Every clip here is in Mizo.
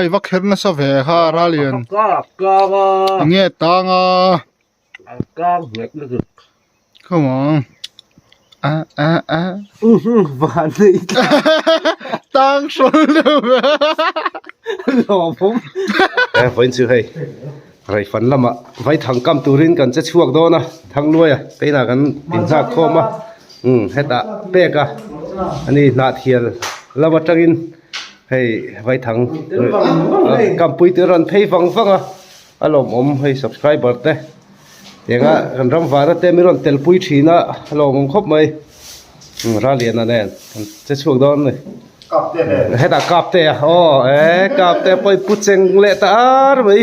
i va kher nasa ve kha Ralian. Enge tang a. Come on. A a a. Tang hrawl deuh ve. He vawiin chu hei Reifan lamah vaithang kam turin kan che chhuak dawn a Thangluaia teinah kan inhak khawm a umm hetah pek a ani hnahthial lam atangin hei vaithang kampui te rawn phei vang vang a a lawmawm hei subscriber te tianga kan ram vana te min rawn telpui thin a a lawmawm khawp mai Raliana nen kan che chhuak dawn a ni. Hetah kap te a aw e kap te pawh i pu cheng leh ta ar mai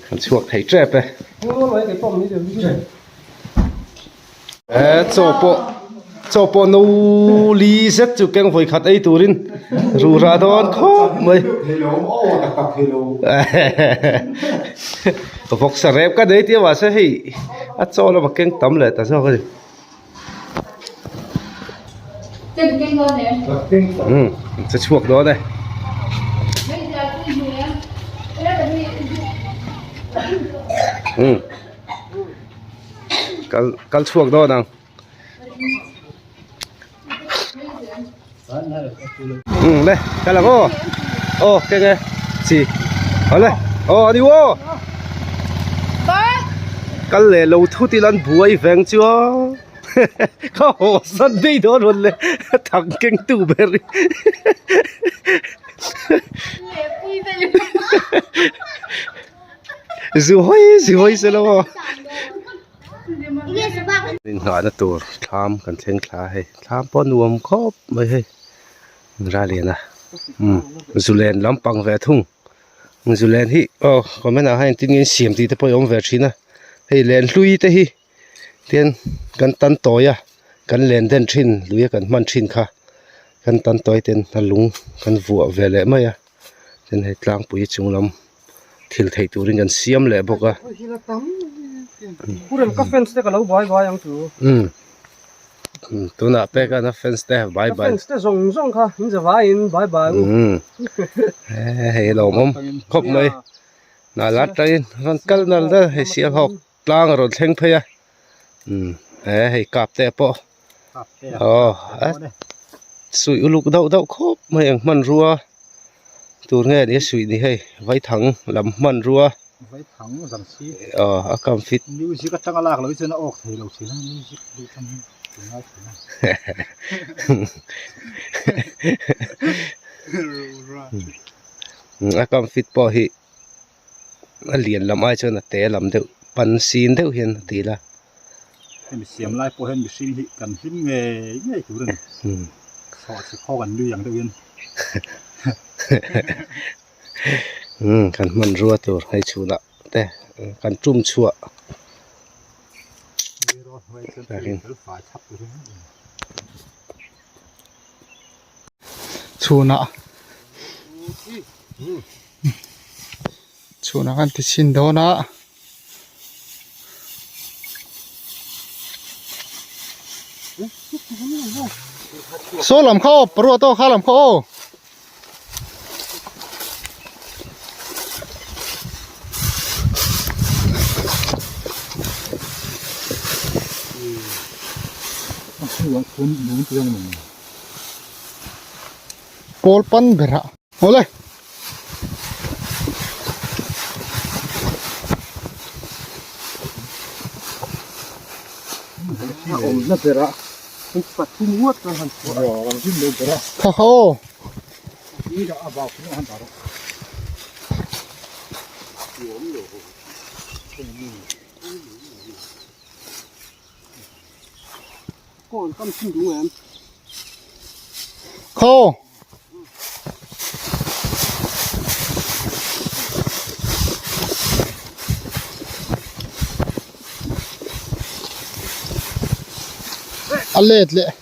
kan chhuak thei tep e e chaw pawh chaw pawh no li zet chu keng vawi khat ei turin rura dawn khawp mai vawksa rep ka nei tia mahse hei a chaw lama keng tam leh ta zawk a ni. Umm che chhuak dawn e. Umm kal kal chhuak dawn ang. Umm le kal ang aw aw keng e chi awle aw a ni aw kal leh lo thut ila an buai veng chu aw ka haw san daih dawn rawn le thang keng tu ber hi zu hawi zu hawi se lo aw. Inngahna tur thlam kan thleng thla a hei thlam pawh nuam khawp mai hei Raliana umm zulen lampang ve thung zulen hi aw comment ah hian engtin nge an siam tih te pawh a awm ve thin a hei len hlui te hi tian kan tan tawi a kan len den thin lui a kan hman thin kha kan tan tawi ten a lung kan vuah ve leh mai a tin hei tlangpui chung lam. thil theih turin kan siam leh bawk a. Umm tunah pek a na fence te bye bye umm hei lawmawm khawp mai hnah lat tangin rawn kal nal nal hei sial hawk tlang a rawn thleng phei a umm he hei kap te pawh aw a suih uluk deuh deuh khawp mai ang hmanrua. Tur nge ni a suih ni hei vaithang lam hmanrua Vaithang zam si aw a kam fit music atanga lak loh hi chuan a awk thei lo thin a music duh tang hi tun lai thin a a kam fit pawh hi a lian lam ai chuan a te lam deuh pan sin deuh hian a ti la. Hemi siam lai pawh hian mihring hi kan hlim ngei ngei tur a ni. Thlawh chhe khaw kan nui ang deuh hian. Umm kan hmanrua tur hei chhunah te kan tum chhuah. Chhunah chhunah kan ti chhin dawn a. Saw lam kha aw paruat aw kha lam kha aw. Pawl pan berah awle. Kha kha aw. Kha aw. A let leh.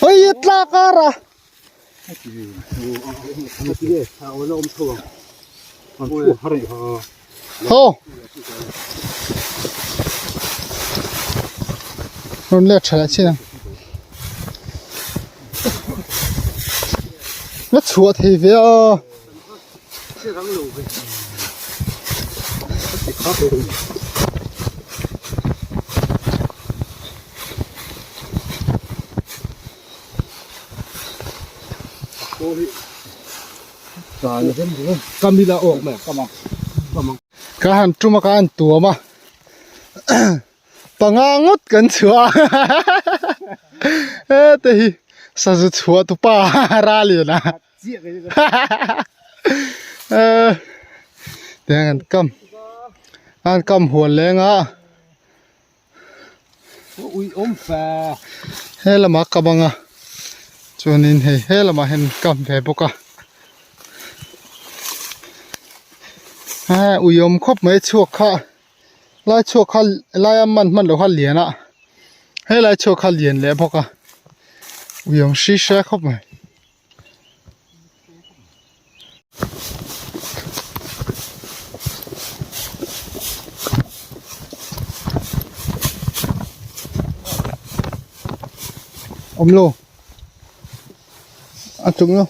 Hei a tlak ar a. Haw. Rawn let tha leh chin ang. Na chhuah thei ve a. Ka han tum a ka han tuam a panga ngawt kan chhuah a hete hi sazu chhuah tu pa ralian a tiang an kam an kam huan leng a he lamah ka bang a chuanin hei he lamah hian kam ve bawk a eh ui awm khawp mai chhuak kha lai chhuak kha laia man hman loh kha lian a helai chhuak kha lian leh bawk a ui awm hri hre khawp mai. Awm lo a chung lo.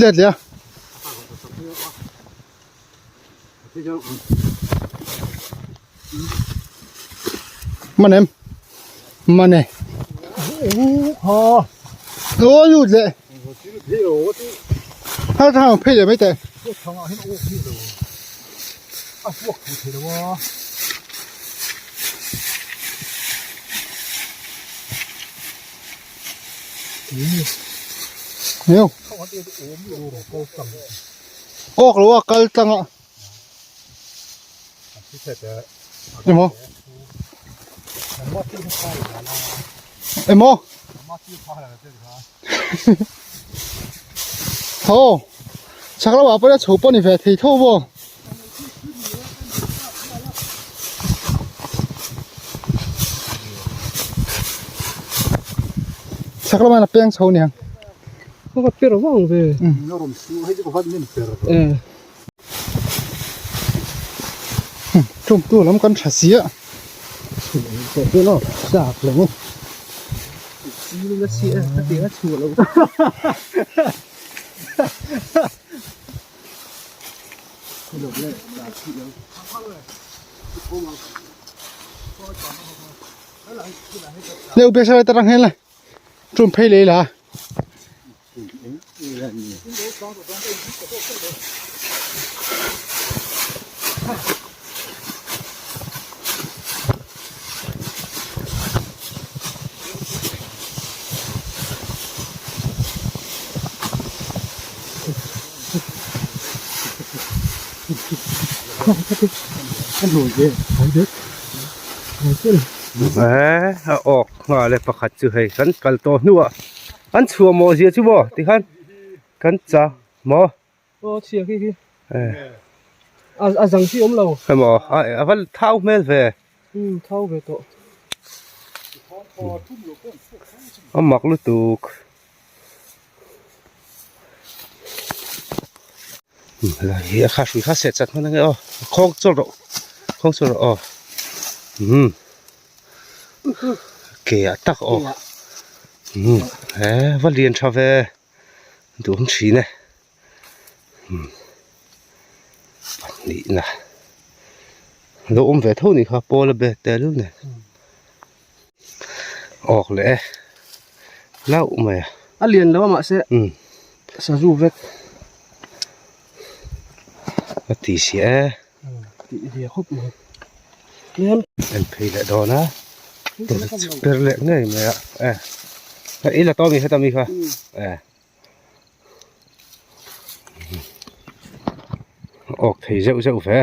Let leh a. Man em man e aw lut leh ha tha phei leh mai teh Nhiều. Awk lo a kal tlang a. Emaw. Emaw. Tho. Chak lo ah pawh chho pawh ni ve thei tho maw. Chak lamah hian a peng chho aniang. Ka per vang ve. Tum tu lam kan tha si a. Leu bia sai tarang hen la tum phei lei la. Eh a awk nghal e pakhat chu hei kan kal tawh hnuah an chhuah mawh zia chu maw tikhan kan cha maw aw chhia khi khi a a zang chi awm lo emaw a a va thau hmel ve um thau ve tawh a mak lutuk. Hi a kha hrui kha seh chat hman ange aw khawng chawl rawh khawng chawl rawh aw umm ke ah tak aw umm he va lian tha ve duhawm thin e umm pahnih na lo awm ve tho ni kha pawl a be tel nen awk leh e hlauh mai a a lian lo a mahse umm sazu vek a ti si e tih zia khawp mai tlem en phei leh dawn a per leh ngei mai a e i la tawm i heta mi kha e awk thei zeuh zeuh ve.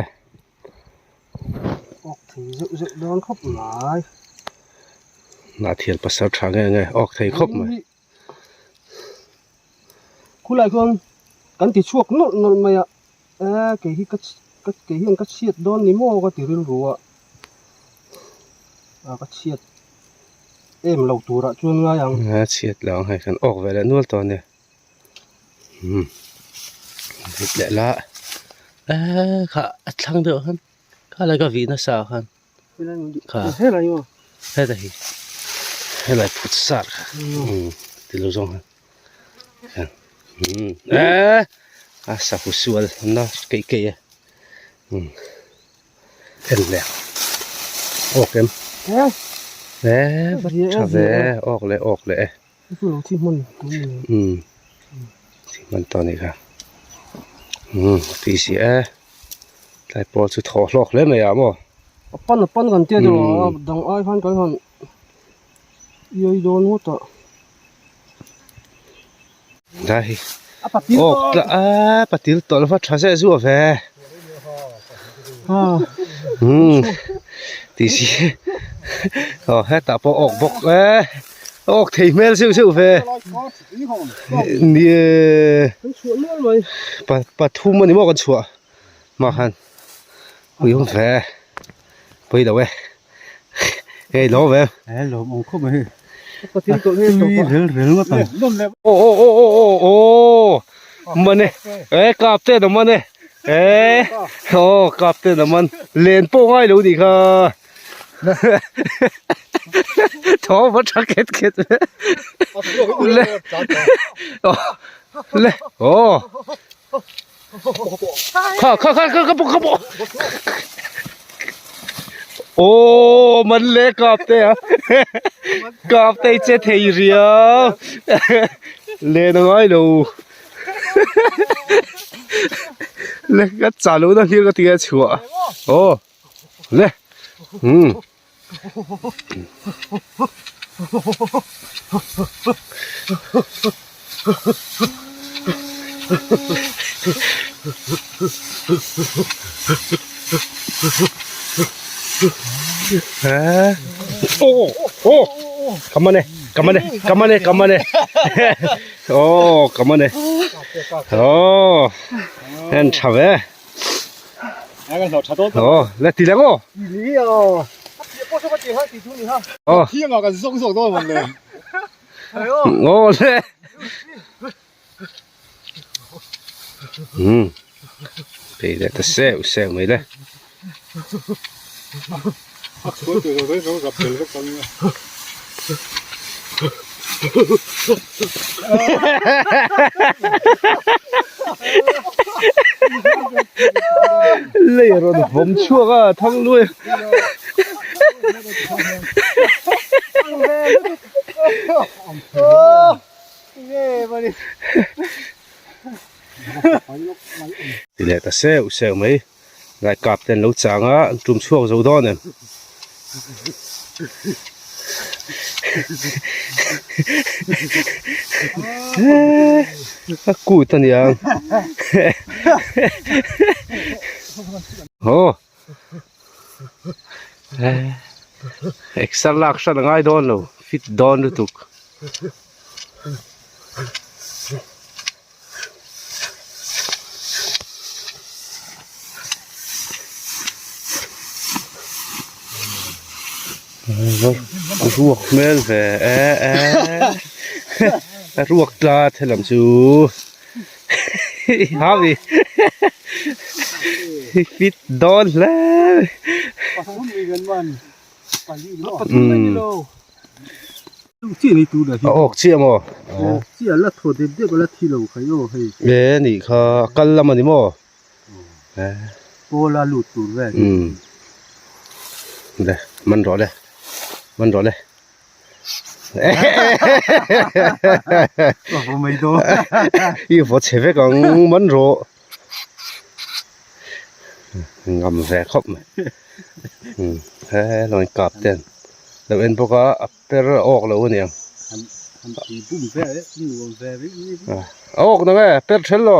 Awk thei zeuh zeuh dawn khawp mai. Nah thian pasal tha nge nge awk thei khawp mai. Khulai chuan kan ti chhuak nawlh nawlh mai a, e kei hi ka kei hian ka chhiat dawn ni maw ka ti rilru a, a ka chhiat em lo turah chuan ngai ang. A chhiat lo ang hei kan awk ve leh nual tawh a nia. Umm leh la. Eee kha a thlang deuh khan kha lai ka vih nasa ah khan kha heta hi helai phut sar kha umm ti lo zawng khan umm eee a sahu sual na keih keih a umm en leh awk em eee va tha ve awk leh awk leh e. Umm thi hman tawh anih kha umm tui si e tlai pawh chu thaw hlawk hle mai ah maw a pan a pan kan tia deuh a dang ai khan kan han iai dawn ngawt a dah hi awk tla a patil tawlh va tha zeh zuah ve umm tui si aw hetah pawh awk bawk e. Awk thei hmel zeuh zeuh ve. Nie. Pa pathum ani maw kan chhuah. Mah khan. Ui awm ve. Pui lo e. Hei lo ve. He lo awm khawp mai hei. Tui rel rel ngawt ang. Aw aw aw aw aw aw. Mane. E kap te na mane. E. Aw kap te na man. Len pawh ngai lo nih kha. Thaw va tha khet khet le le aw kha kha kha kha ka ka aw man le kap te a kap te che thei riau le na ngai lo le ka chalu na hlir ka tia chhuah aw Le. Um. Hả? Ô, ô. Cảm ơn này, cảm ơn này, cảm ơn này, cảm ơn này. Ô, cảm ơn này. Ô. Em chào về. Aw la ti lang aw. Aw. Aw le. Um. Pe le ta seu seu mai le. Lei rawn vawm chhuak a thang luai ti leh ta seu seu mai. Lai kap te an lo chang a an tum chhuak zo dawn em a kut a niang aw exer lak hran a ngai dawn lo fit dawn lutuk. Ruak hmel ve e e a ruak tlat helam chu hawi fit dawn hle A awk chiah maw? E nih kha a kal lam a ni maw? Umm le man rawh le man rawh le i vaw chhe vek ang man rawh ngam ve khawp mai he lo in kap ten lo en bawk a a per a awk lo a niang a awk na nge per then lo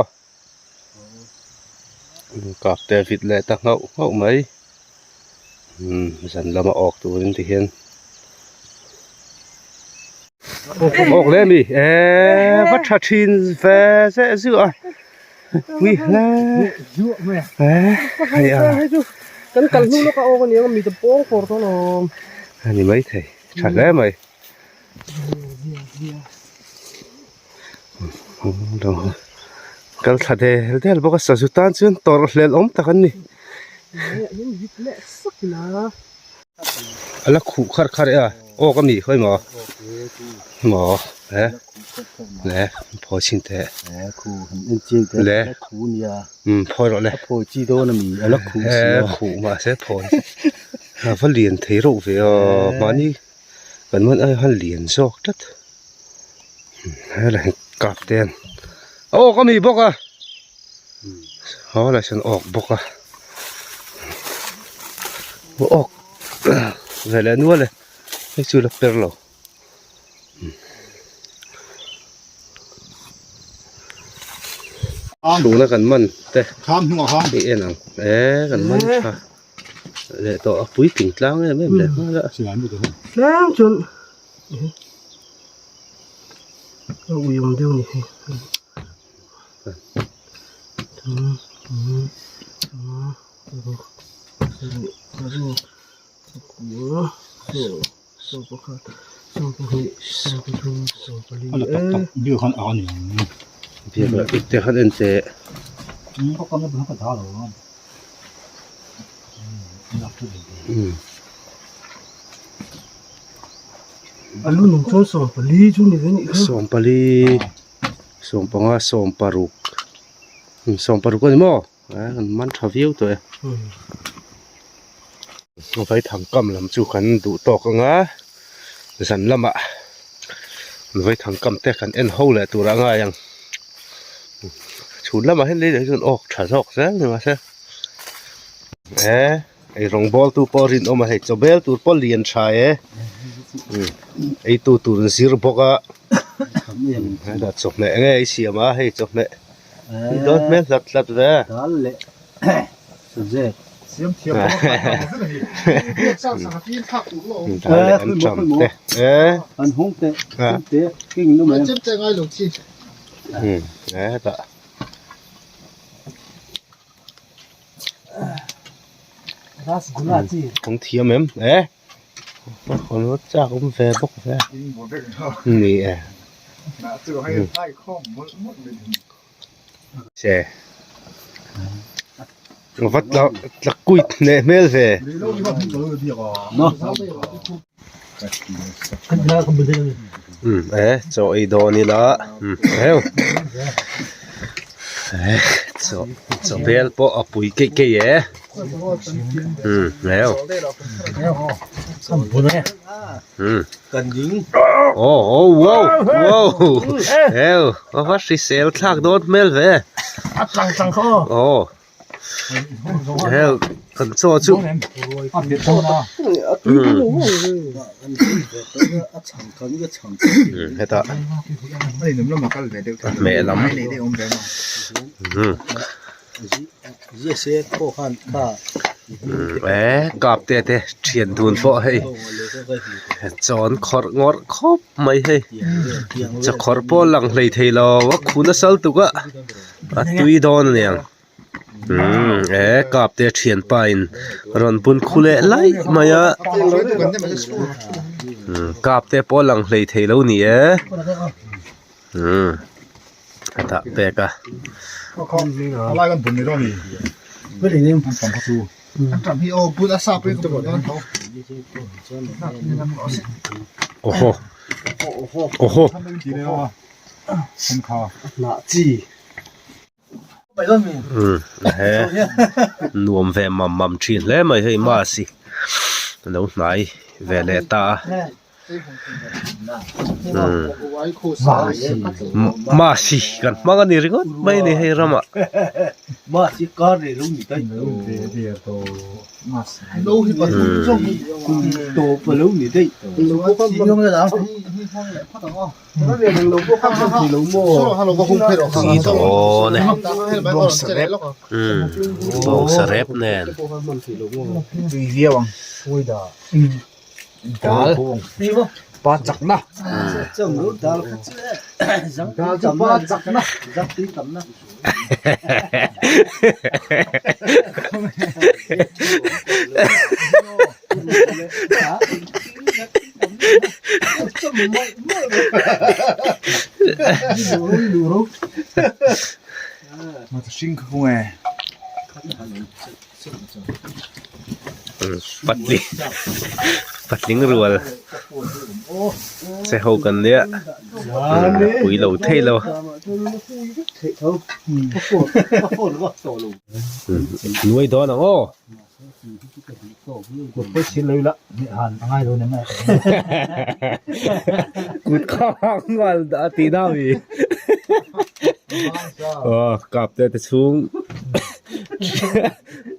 kap te vit leh ta nghauh nghauh mai zan lama awk turin ti hian awk hle a ni eee va tha thin ve zeh zuah a ui hle eee hei a kan kal hnu lawk a awk a niang a mi te pawng fawr dawn awm a ni maithei tha hle mai Kal thla del del bawk a sazu tan chuan tawrh hlelh awm tak an ni. A la khuh kharh kharh e a awk a mi khawi maw maw he le phawi chhin teh le umm phawi rawh le he khuh mahse phawi a va lian thei reuh ve aw mahni kan man ai khan lian zawk tlat helai kap te an awk a mi bawk a haw lai sawn awk bawk a awk ve leh nual e hei chu la per lo. Chhuna kan man te i en ang e kan man tha leh tawh a puitling tlang em em leh nghal a. Tlem chuan a ui awm deuh a ni hei. Te khan en teh. Sawmpali sawmpanga sawmparuk sawmparuk a ni maw an man tha viau tawh e. Vaithang kam lam chu kan duh tawk ang a zan lamah vaithang kam te kan en ho leh tur a ngai ang chhun lamah hian lei leh hi chuan awk tha zawk zel ni mahse e ei rawng bawl tu pawh rinawm a hei chaw bel tur pawh lian tha e ei tu tur an zir bawk a hetah chawhmeh nge ei siam a hei chawhmeh i dawn hmel hlat hlat ve. Kawng thiam em e chak awm ve bawk ve ni e Che va tla tla kuit hneh hmel ve. Umm e chaw ei dawn ila umm heu e chaw chaw bel pawh a pui keih keih e umm heu umm aw aw wow wow heu a va hrisel thlak dawn hmel ve aw heu kan chaw chu umm hetah a hmeh lam umm. E kap te te thian dun pawh hei chawn khawrh ngawrh khawp mai hei chaw khawrh pawh a lang hlei thei lo a khu nasa lutuk a a tui dawn a niang umm e kap te thianpa in rawn bun khu leh laih mai a umm kap te pawh a lang hlei thei lo a ni e. Umm a dah pek a. Awhaw awhaw. Umm he nuam ve mam mam thin hle mai hei mass hi a lo hnai ve leh ta a. Masi kan hmang a ni ringawt mai a ni hei ramah. Tui dawn e bawngsa rep nen. Dal pa chakna dal chu pa chakna Hring kha kung e. Patling patling rual che ho kan nia pui lo thei lo. Nuai dawn ang aw. Kut kha nghal a tih na mi. Aw kap te te chhung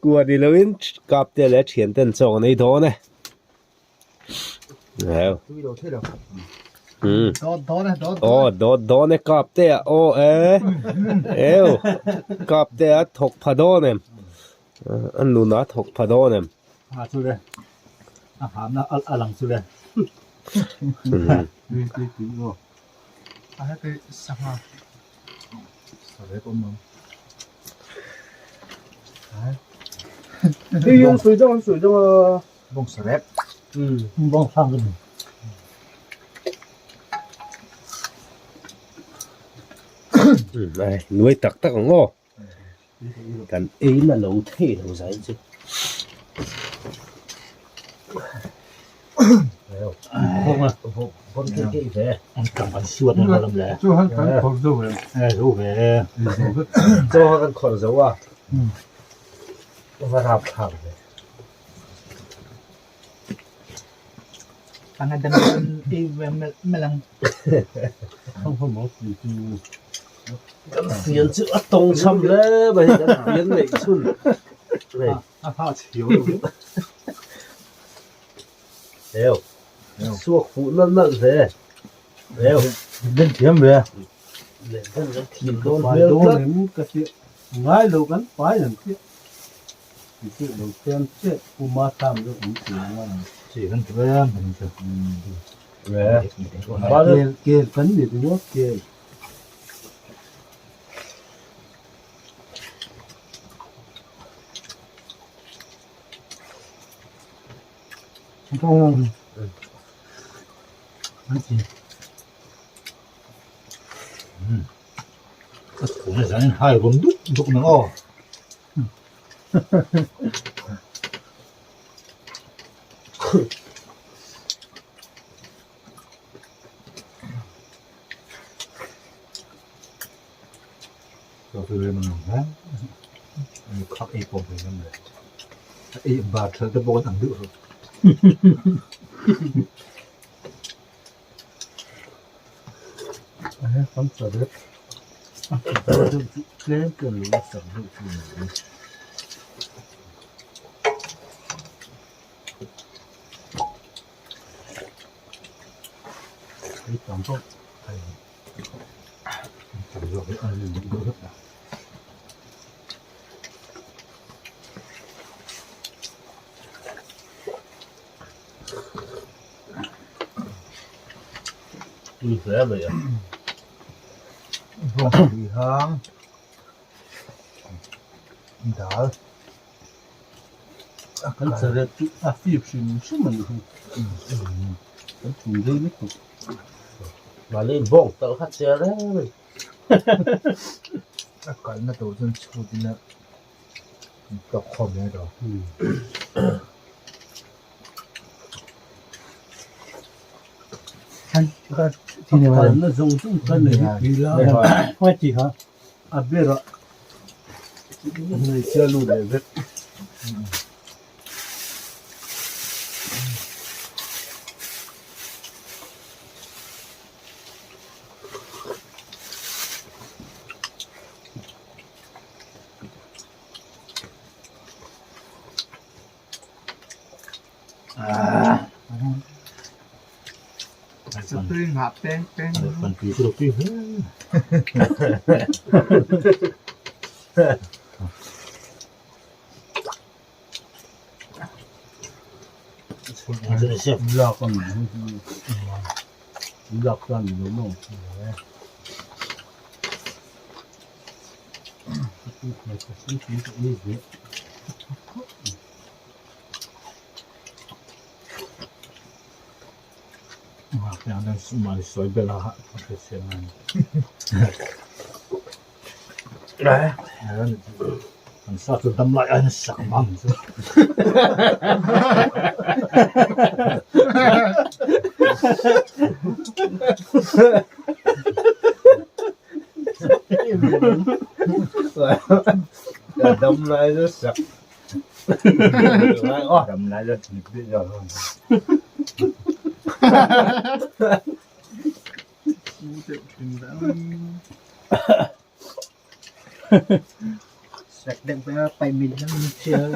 kua ni loin kap te leh thian ten chaw an ei dawn e. Aw dawt dawn e kap te ah aw e eu kap te a thawk pha dawn em. A nun a thawk pha dawn em? A chu le. A hamna a lang chu le. A heti sangha. Bawng sarep. Bawng sang ka ni. Ai nuai tak tak ang aw. Kan ei na lo thei lo zai chu. Chaw kha kan khawrh zo a, va rap thlak ve. Kan fian chu a tawng cham hle mai kan fian neih chhun hei heu suak fuh nalh nalh ve heu Den thiam ve den kan thiam dawn hmel tlat ngai lo kan pai an chiah Tui hle mai a. Bawng tui hang dal Kan charet chu a fip hrim hrim a ni hi. Kan thum rei lutuk. Mahni bawng talh kha che reng a ni. A kalna tur chuan chhut ila tawk khawm mai tawh. Kalna zawng zawng kha nei hi tui la a berah hmeichhia lut leh vek. Kan sa chu dam lai aiin sak mang chu. Dam lai chu sak. Dam lai chu hnip bik lo. Sak deuh pawh a paih min lam in chhiar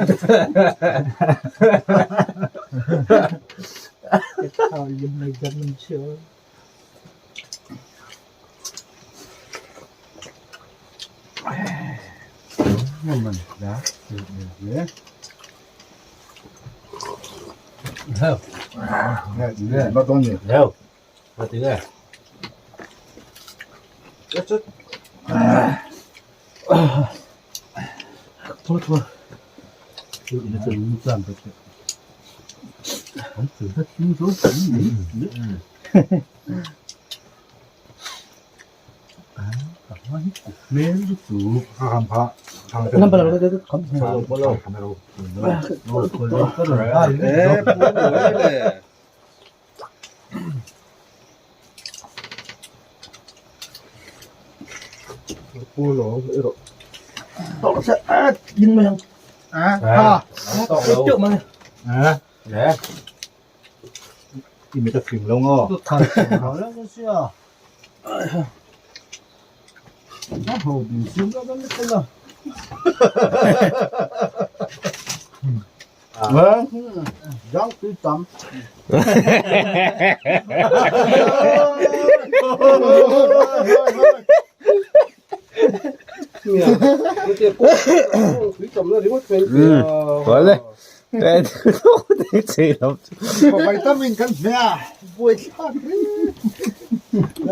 Vitamin kan hmeh a buaithlak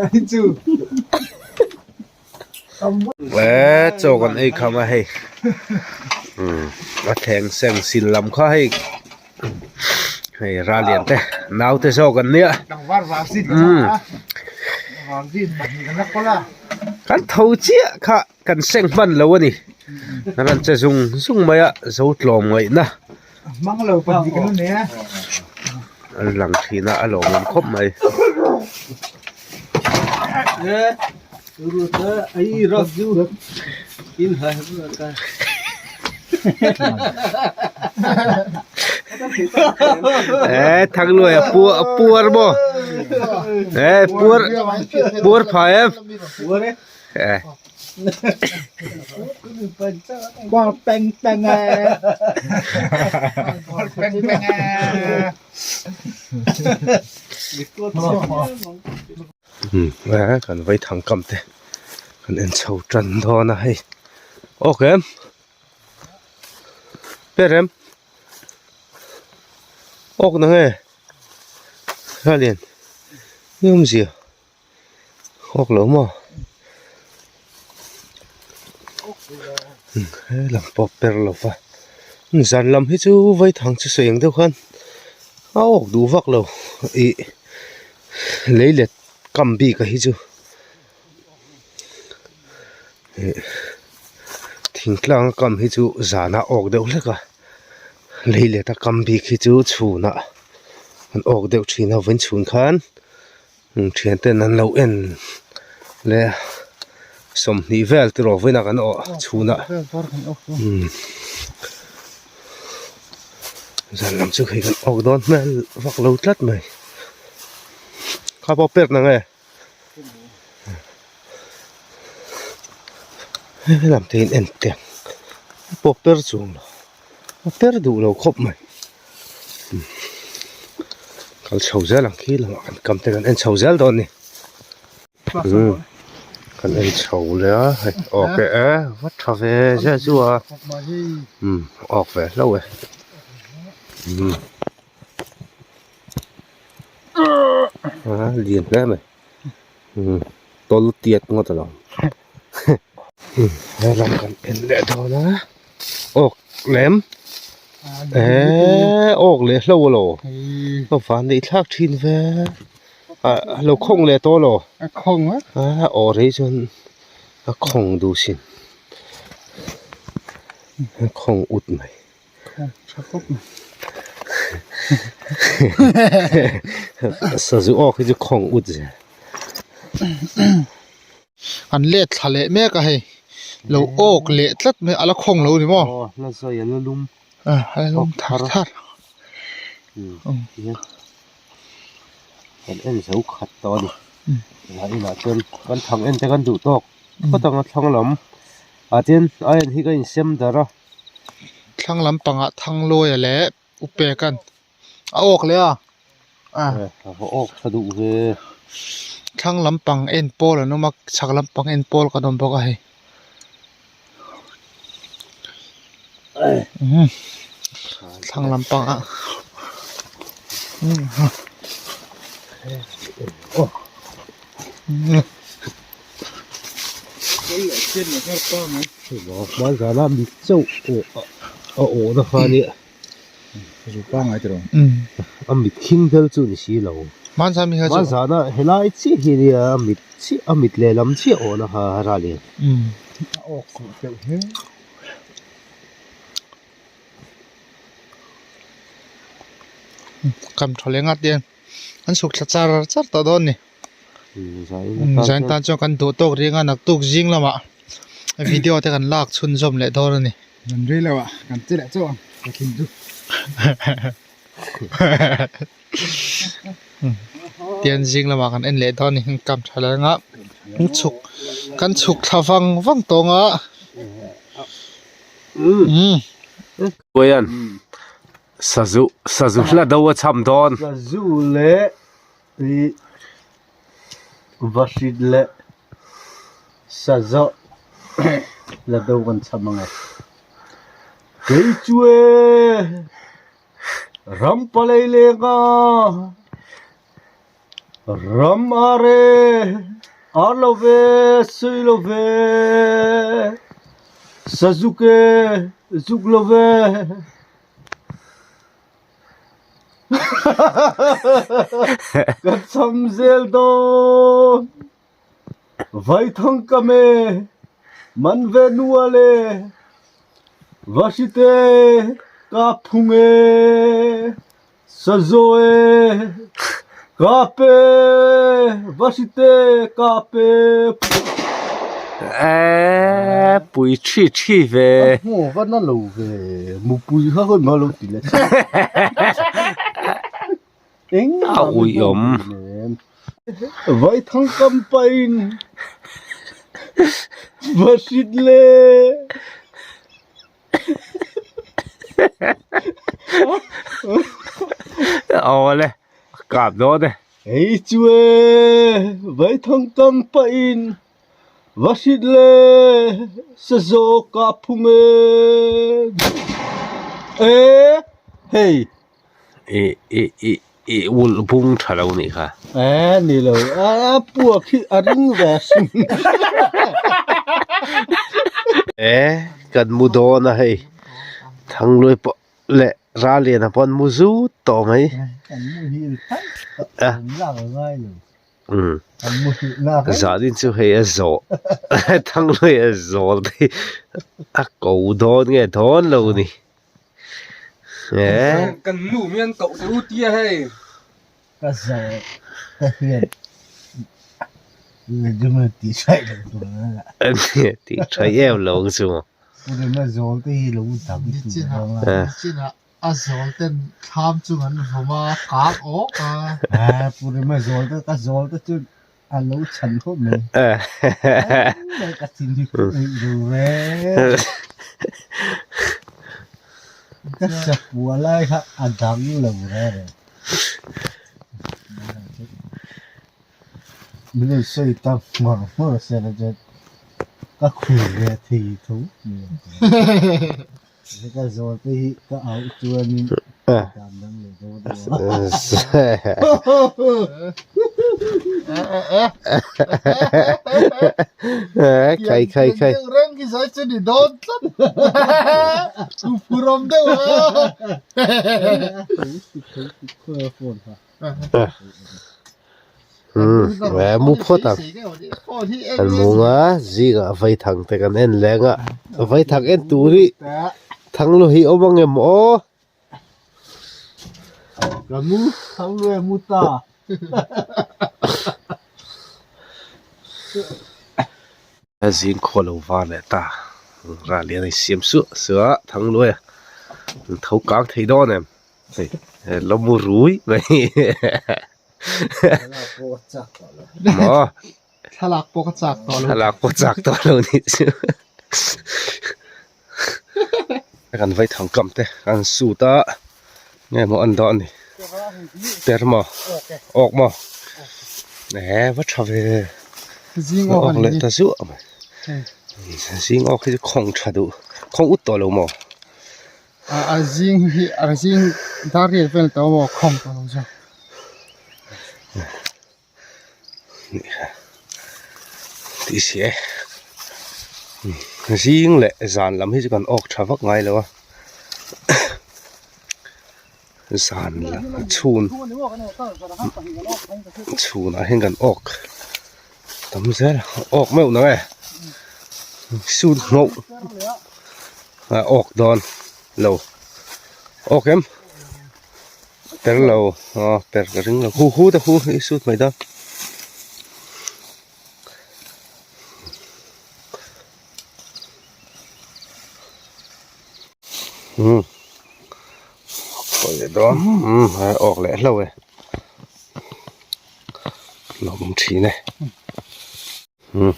hle chu. Eh chaw kan ei kham a hei a thleng seng sil lam kha hei hei ralian te naute zawk an nia kan tho chiah kha kan seng hman lo a ni a rawn che zung zung mai a zo tlawm ngaihna a lang thin a a lawmawm khawp mai. Eh Thangluai a pu a puar maw eh puar puar phah em eh Umm kan vai thang kam te kan en chho tan dawn a hei awk em ber em awk na nge hlalin ni awmzia awk lo maw he lam pawh per lo va zan lam hi chu vai thang chu sawi ang deuh khan a awk duh vak lo ih. Lei let kam bik a hi chu ih thingtlang a kam hi chu zan a awk deuh hlek a lei let a kam bik hi chu chhun ah an awk deuh thin a vawiin chhun khan thian ten an lo en leh 20 vel tiraw vawiin ah kan awh chhun ah umm zan lam chu hei kan awk dawn hmel vak lo tlat mai. Kha pawh pek na nge helam te in en teh a pawh per chuang lo a per duh lo khawp mai kal chho zel ang khi lamah kan kam te kan en chho zel dawn a ni kan en chho leh a hei awk e e va tha ve zia chu a awk ve hlauh e. A lian hle mai tawl tiat ngawt alawm helam kan en leh dawn a awk lem eee awk leh hlo alaw a van neih thlak thin ve a lo khawng leh tawh alaw a aw rei chuan a khawng duh sin. Khawng ut mai. Khawng tha khawp mai. Sazu awk hi chu khawng ut zel. An let thla leh mek a hei. Lo awk leh tlat mai a la khawng lo ni maw? Aw la zawi a la lum. A la lum thar thar. Kan en zo khat tawh a ni. Lah inah chuan kan thang en te kan duh tawk phawt ang a thlang lam. Ah tin a en hi ka insem darh a. Thlang lam pangah Thangluaia leh Upeka'n a awk leh a. A va awk tha duh ve. Thlang lam pang en pawl an awm a, chhak lam pang en pawl kan awm bawk a hei. Thlang lam pangah. Hmanzana mit chauh a awh na kha nia a mit khing vel chu ni si lo hmanzana helai chiah hi nia a mit chiah a mit lehlam chiah awh na kha a ral em. Kam tha leh ngat hian an chhuk thla char char tawh dawn a ni. Zain tan chuan kan duh tawk ring a naktuk zing lamah video te kan lak chhunzawm leh dawn a ni. Kan rei lo a kan che leh chauh ang ka thin chu. Tian zing lamah kan en leh dawn a ni kam tha leh anga kan chhuk kan chhuk thla vang vang tawng a. Puian sazu sazu hla do a cham dawn. Sazu leh I vahrit leh sazawh la do kan cham ang e. Kei chu e ram palei leng a, ram ar e, ar lo ve, sawi lo ve, sazuk e, zuk lo ve. Ka cham zel dawn Vaithang ka me man ve nual e Vahrit e ka phung e Sazaw e ka pe Vahrit e ka pe Eee pui thi thi ve. A hmu va na lo ve mupui kha khawi ma lo ti leh chiah. Eng A ui awm. Vaithang campaign va hrit le. Awle kap dawn e. Hei chu e, Vaithang campaign va hrit le sazaw ka phung e. E hei. I i i i ulh bung tha lo nih kha. E ni lo, a puak hi a ring ve hrim. E kan mu dawn a hei, Thangluai pawh leh Raliana pawh an mu zut tawh mai. Kan muhil phei tak an lak a ngai lo. Kan muhil lak reng. Zanin chu hei a zawh Thangluai a zawl te hi a ko dawn nge dawn lo ni. Kan nu mian koh te u tia hei. Ka zawh te hian legitimate tih hraih loh tur a la. Tih hraih em lo ang chu maw. Pu Rema zawl te hi lo dang tur a la. Nichinah a zawl ten thlam chung an vawm a, kang awk a. Pu Rema zawl te ka zawl te chu a lo chhan khawp mai. Ka thin hi pawh eih lo reng. Ka sapua lai kha a dang lo reng reng. Min rawn sawi ta nghawr nghawr se la chuan ka khur ve thei tho. Ka zawl te hi ka auh chuanin dan dang leh dawn a. Khai khai khai. Reng khi sai chu ni dawn tlat. Phurawm deuh a. Umm mu phawt ang. Kan mu nga zingah vaithang te kan en leng a, vaithang en tur hi thanglu hi awm ang em aw? Ka mu thanglu e mu ta. Zing khaw lo var leh ta ral lian a insiam suah suah a thangluai a tho kang thei dawn em hei lo mu rui mai maw thlalak pawh ka chak tawh lo thlalak pawh chak tawh lo nih chu kan vai thang kam te an sut a nge maw an dah a ni ter maw awk maw eh va tha ve zing awk awk leh ta zuah mai zing awk hi chu khawng tha duh khawng ut tawh lo maw a zing hi a zing dar riat vel tawh maw khawng tawh lo zawk. Tih si e zing leh zan lam hi chu kan awk tha vak ngai lo a zan lam chhun chhunah hian kan awk tam zel a awk meuh nang e sut nghauh a awk dawn lo awk em. Per lo aw per ka ring lo hu hu te hu i sut mai dawn. Um pawi leh dawn um a awk leh hlauh e lawm thin e um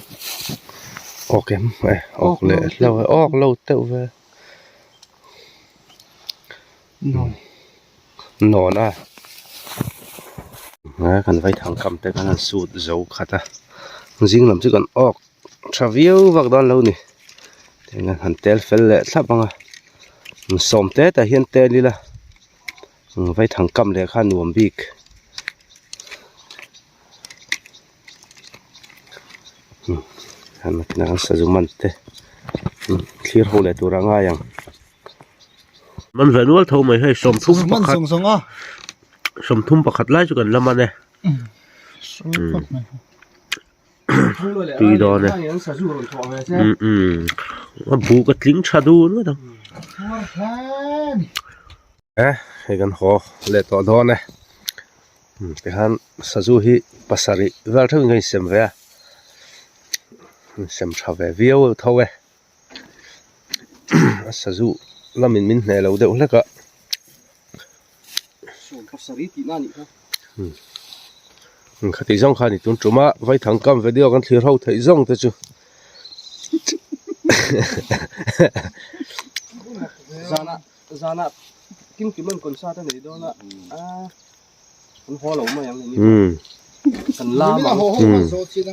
awk em e awk leh hlauh e awk lo deuh ve. Nawn a kan vaithang kam te khan an sut zo khat a zing lam chu kan awk tha viau vak dawn lo ni tin an han tel fel leh thlap ang a sawm te tah hian tel ila vaithang kam leh kha nuam bik. Sazu man te thlir ho leh tur a ngai ang. Man ve nual tho mai hei 30 pakhat 30 pakhat lai chu kan la man e tui dawn e a buk a tling tha dun ngawt ang e hei kan haw leh tawh dawn e tikhan sazu hi pasarih vel theuhin ka insem ve a insem tha ve viau tho e. A sazu lamin min hneh lo deuh hlek a. Khati zawng kha a ni tun tum a vaithang kam video kan thlir ho theih zawng te chu.